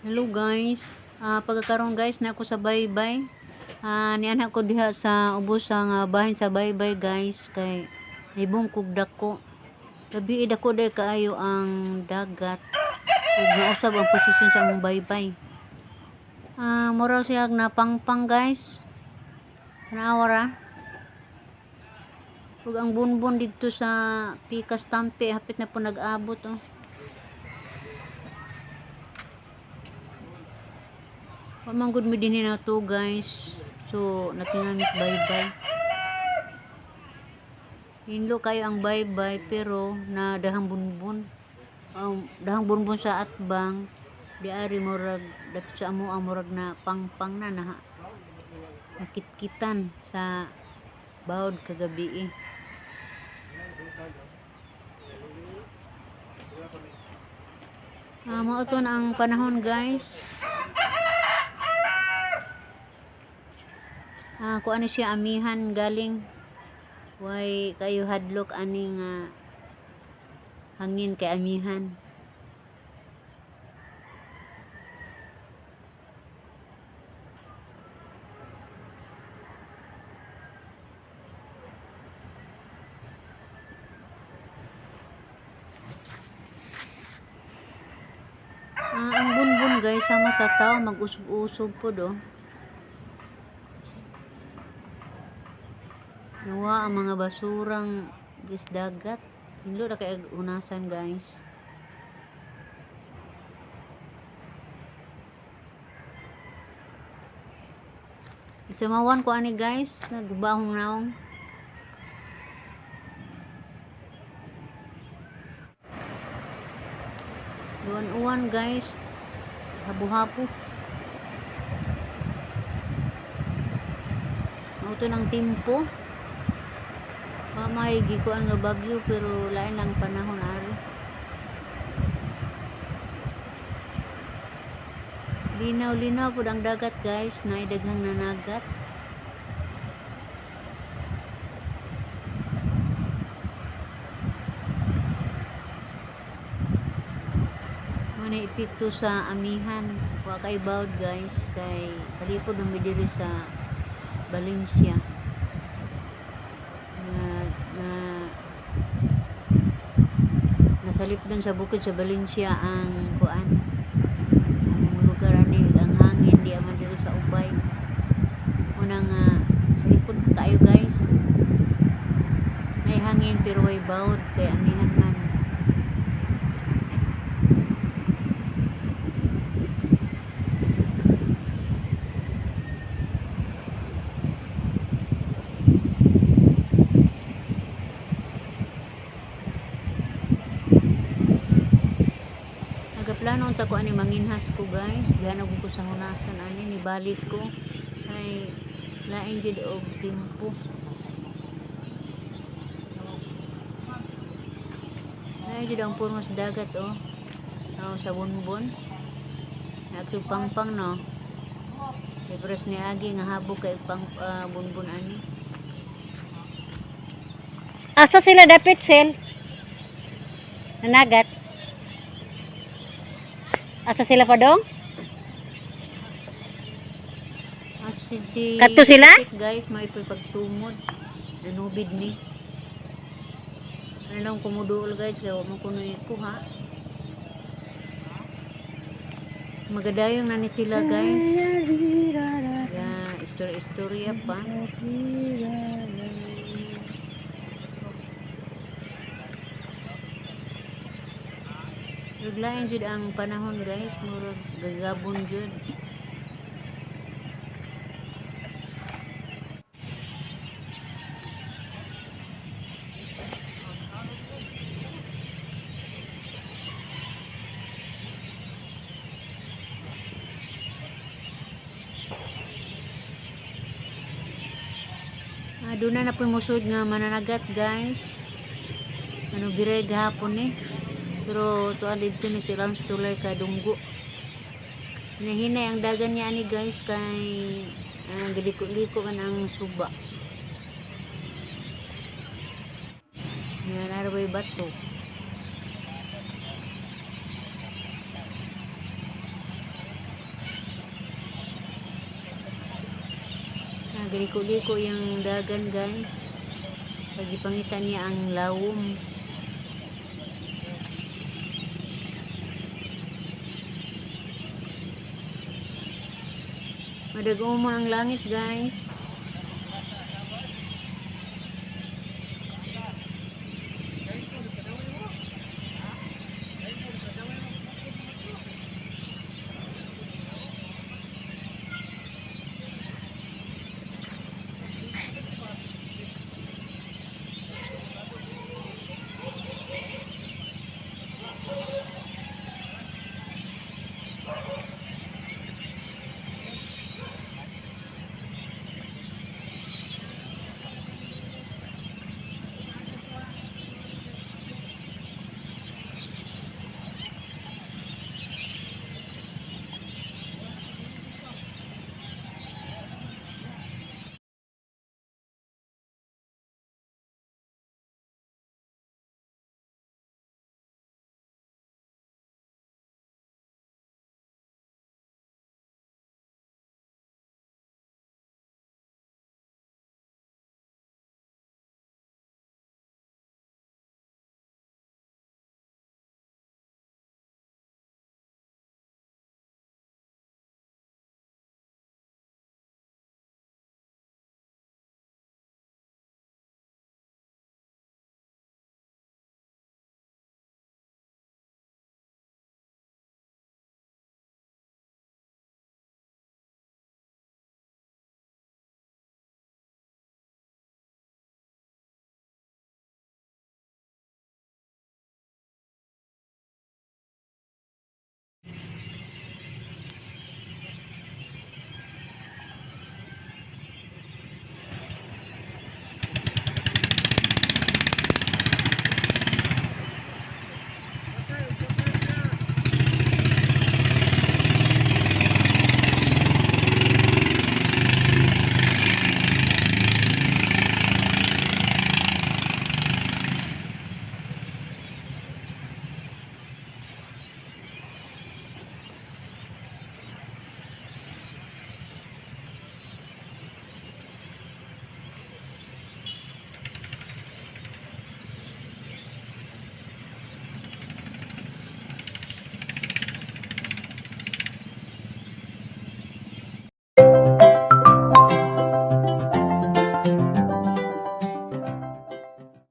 Hello guys. Pagkakaroon guys na ako sa baybay. Niana ko diha sa ubos nga bahin sa baybay guys kay nibong kog dako. Gabi dako day kaayo ang dagat. Ug nausab ang posisyon sa among baybay. Mura siya napangpang guys. Tanawa ra. Ug ang bunbon didto sa Pikas Tampi hapit na po nag-abot oh. Wa man gud mi dinhi na to guys. So natinga mis baybay. Hinlo kayo ang baybay pero na dahang bunbon. Dahang bunbon sa atbang di ari murag dapit sa amo ang murag na pangpang na na nakitkitan sa bawod kagabi eh. Mao to na ang panahon guys. Kuan ni siya amihan galing. Way kayo hadlok aning hangin kay amihan. Ang bunbun guys sama sa tao mag-usog-usog pod oh. Nawa ang mga basurang dagat. Hinlo ra kay unasan guys. Isamawan ko ani guys, nagbahong naong. Uwan-uwan guys, habo-habo. Mao to ng timpo. Mamay gikuan nga bagyo pero lain lang panahon ari. Linaw-linaw pud ang dagat guys, naay daghang nanagat. Mao na epekto sa amihan. Wa kay bawd guys kay sa likod ng diri sa Valencia. Na nasalipdan sa bukid sa Valencia ang kuan ang lugar ani ang hangin di man diri sa Ubay. Una nga sa likod kayo guys. May hangin pero way bawd kay amihan man. Nagaplano unta ko ani manginhas ko guys. Gihanag ko sa hunasan ani nibalik ko kay lain jud og timpo. Lain jud ang porma sa dagat oh. Oh, sa bunbon. Nagpangpang no. Kay pres ni agi nga habog kay pang bunbon ani. Asa sila dapit sel? Nanagat. Asa sila pa dong? Si Kadto sila? Pit, guys, may pagtumod. Nanubid ni. Ano lang kumuduol guys, kaya wa mo kuno ikuha. Magadayong na ni sila guys. Ya, istorya-istorya pa. Ruglain jud ang panahon guys, murag gagabon jud. Doon na po musod nga mananagat guys. Ano biray gahapon eh. Pero tuan dito ni si Rams tulay ka dunggo. Hinahinay ang dagan niya ani guys kay galiko-liko man ang suba. Yan arabay bato. Nagaliko-liko yung dagan, guys. Pagipangita niya ang lawom. Madagumo ang langit, guys.